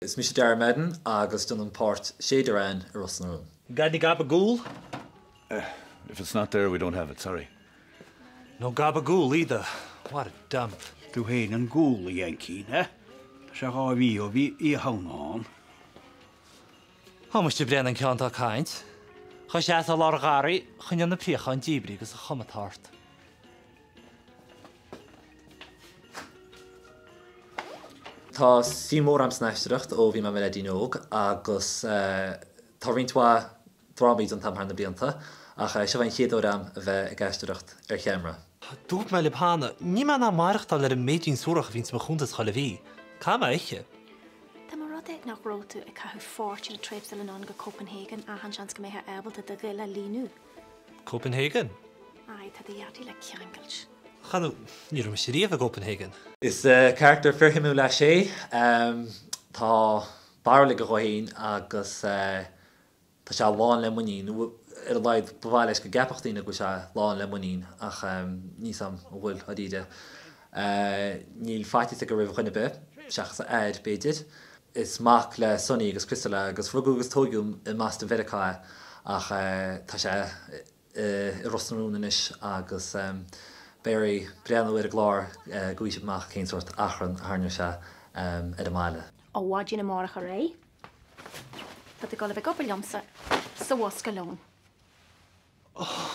Is mise Dara Madden agus déanaim páirt Shay Doran i Ros na Rún. Got any gabagool? If it's not there, we don't have it, sorry. No gabagool either. What a dump. Tú féin an gúl, a Yankeen, eh? Tá sé 2 mhí ó bhí Oíche Shamhna ann. Tá muid ag breathnú an ceann atá ag caint. Chomh seasta i lár an gharraí, choinneáil na préacháin díbrithe agus an chuma atá ort. Tá suim mhór agam san aisteoireacht ó bhí mé i mo leaidín óg agus tá roinnt mhaith drámaí déanta agam thar na blianta ach seo é an chéad uair agam a bheith ag aisteoireacht ar cheamara. Dúirt mé libh cheana, níl mé in ann maireachtáil ar an méidín suarach a bhíonn sa mo chuntas chuile mhí. Caithfidh mé ithe. Dá mba rud é nach raibh tú ag caitheamh fortune trips anonn go Copenhagen achan seans go mbeifeá ábalta do bhill a líonadh. Copenhagen? Aye, tá do dhaidí le ceangailt. Chan, ní raibh mise riamh i gCopenhagen. Is carachtar fíorshuimiúil é Shay. Tá barúil aige dhó fhéin agus tá sé lán le muinín, nó ar a laghad ba mhaith leis go gceapfadh daoine go bhfuil sé lán le muinín ach níl 's a'm an bhfuil, dháiríre. Níl faitíos aige roimh dhuine ar bith, seachas a fhear, b'fhéidir. Is mac le Sonny agus Crystal é agus rugadh agus tóigeadh i mBoston Mheiriceá é ach tá sé i Ros na Rún anois agus beidh oraibh breathnú ar an gclár go bhfaighidh sibh amach cén sórt achrann a tharraingeoidh sé ar an mbaile. Ó mhaidin amárach ar aghaidh, tá tú ag dul a bheith ag obair liomsa sa bhosca lóin. Oh.